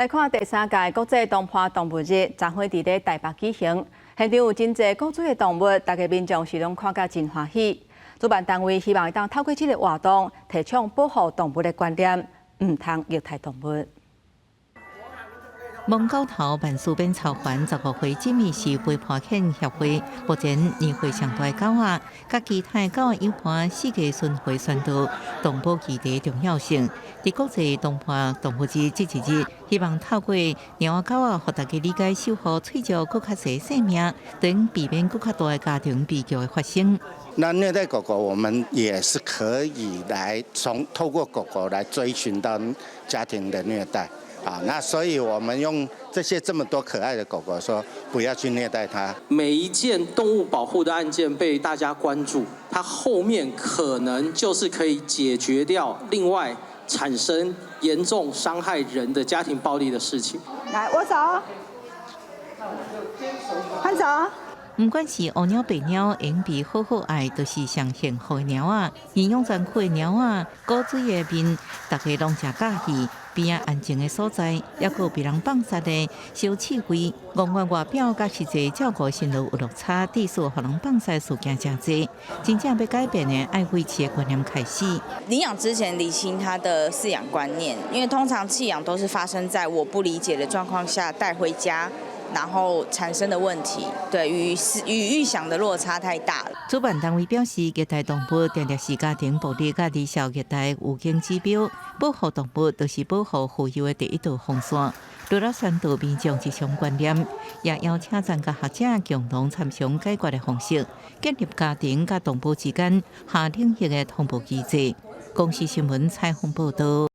來看第三屆國際當伴動物日，昨昏佇咧台北舉行，現場有真濟古錐的動物，大家民眾是攏看甲真歡喜。主辦單位希望會當透過這个活動，提倡保護動物的觀念，毋通虐待動物。蒙狗頭萬事變草環15歲這物是陪伴犬協會目前年歲上大的狗仔，佮其他的狗仔友伴四界巡迴宣導動保議題重要性。佇國際當伴動物日這一日，希望透過貓仔狗仔，予大家理解守護喙石閣較濟性命，等避免閣較大的家庭悲劇的發生。那虐待狗狗，我們也是可以來從透過狗狗來追尋到家庭的虐待。啊，那所以我們用這些這麼多可愛的狗狗，說不要去虐待它。每一件動物保護的案件被大家關注，它後面可能就是可以解決掉另外產生嚴重傷害人的家庭暴力的事情。來，握手，揮手。毋管是烏貓白貓，會被好好愛，都是上幸福的貓仔。營養專區的貓仔，古錐的面，大家攏誠佮意。邊仔安靜的所在，抑閣有被人放殺的小刺蝟，戇原外表佮實際照顧辛勞有落差，致使予人放殺事件誠濟。真正欲改變的，愛維持的觀念開始。領養之前理清他的飼養觀念，因為通常棄養都是發生在我不理解的狀況下帶回家，然後產生的問題，對，與預想的落差太大了。主辦單位表示，虐待動物定定是家庭暴力佮離校虐待預警指標，保護動物就是保護婦幼的第一道防線。除了宣導民眾日常觀念，也邀請專家學者共同參詳解決的方式，建立家庭佮動物之間跨領域的同步機制。公視新聞採訪報導。